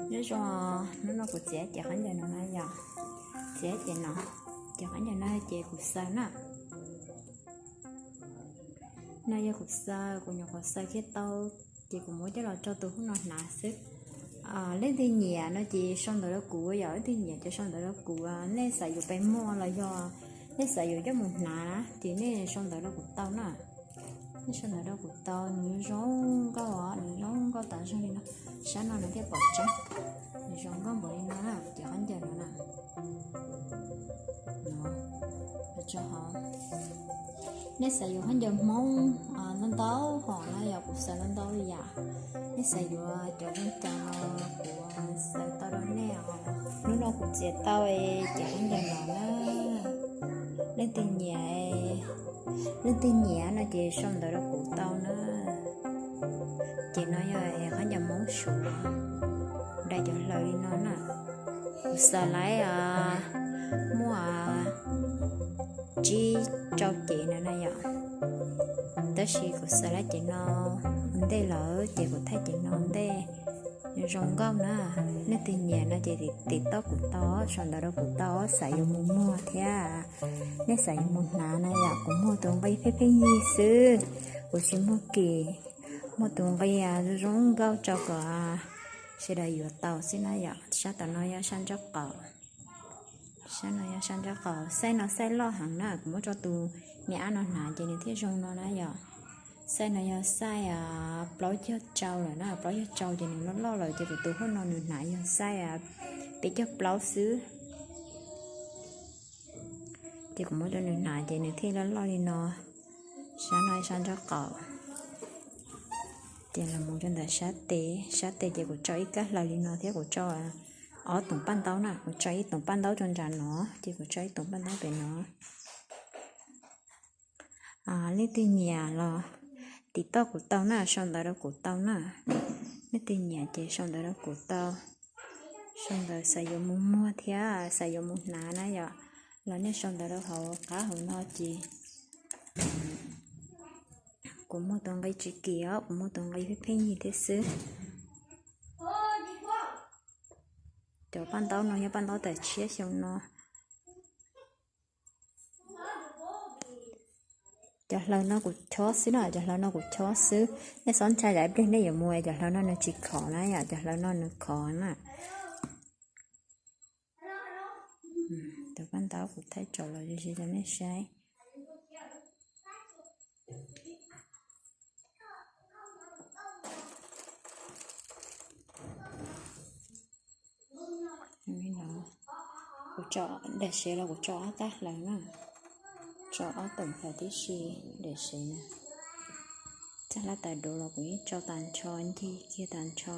Nyob zoo, hnub no kuv txiav ces khaub ncaws no na yom, txiav ces no, ces khaub ncaws no ces kuv xaws na. No yog kuv xaws, kuv nyuam qhuav xaws thiab tau, ces kuv muab coj los rau tus hauv no hnav xwb. Leej twg nyiam no ces sau ntawv rau kuv yom, leej twg nyiam ces sau ntawv rau kuv. Nej xav yuav pes muag los yog nej xav yuav coj mus hnav na ces nej sau ntawv rau kuv tau na. Nej sau ntawv rau kuv tau, nws zoo nkauj os, nws zoo nkauj tas zog li no. Sab no nws thiaj pom tseeb, nws zoo nkauj npaum li no na, ces khaub ncaws no na. Nej xav yuav khaub ncaws Hmoob ntau ntau hom no yog kuv xaws ntau ntau li yam. Nej xav yuav cov zoo cas no kuv xaws tau rau nej os. Hnub no kuv txiav tau ces khaub ncaws no na. Leej twg nyiam, leej twg nyiam no ces sau ntawv rau kuv tau na. Ces no yog khaub ncaws Hmoob Suav, dai cov hlaws li no na. Kuv xaws laib muaj tsib rau cev no na yom. Tab sis kuv xaws laib cev no ua ntej lawm ces kuv thaij cev no ua ntej. Zoo nkauj na. Leej twg nyiam no ces tim toj kuv tau, sau ntawv rau kuv tau, xav yuav mus muag thiab nej xav yuav mus hnav na yom. Kuv muag tus nqi pheej pheej yig xwb, kuv tsis muag kim, muag tus nqi zoo nkauj rau kom sawv daws yuav tau xwb na yom. Sab tom no yog sab nraub qaum, sab no yog sab nraub qaum. Xaij no xaij loj heev na, kuv muab rau tus me ab no hnav ces nws thiaj zoo no na yom. Xaij no yog xaij plaub caug rau lawm na, plaub caug rau ces nws loj loj lawm ces kuv tus hauv no nws hnav yog xaij peb caug plaub xwb. Ces kuv muab rau nws hnav ces nws thiaj loj loj li no. Sab no sab nraub qaum. Ces los mus rau ntawm sab tes, sab tes ces kuv tso ib kab hlaws li no thiab kuv tso ob toom paj ntaub na, kuv tso ib toom paj ntaub rau nram no ces kuv tso ib toom paj ntaub pem no. Leej twg nyiam los tim toj kuv tau na, sau ntawv rau kuv tau na. Leej twg nyiam ces sau ntawv rau kuv tau. Sau ntawv xav yuav mus muag thiab xav yuav mus hnav na yom, los nej sau ntawv rau hauv qab hauv no ces kuv muag tus nqi tsis kim os, kuv muag tus nqi pheej pheej yig thiab xwb. Cov paj ntaub no yog paj ntaub tam tshiab xyoo no. Cov hlaws no kuv chob xwb na, cov hlaws no kuv chob xwb. Nej txhob ntshai tsam ib pliag nej yuav mus, cov hlaws no nws tsis khov na yom, cov hlaws no nws khov na. Tus paj ntaub kuv thaij tso los ze ze rau nej saib. Kuv tso daim sev los kuv tso ob kab hlaws na, tso ob toom hlaws tib si, daim sev na. Txaj hlab tas duav los kuv yeej tso tas nrho, ncig kiag tas nrho.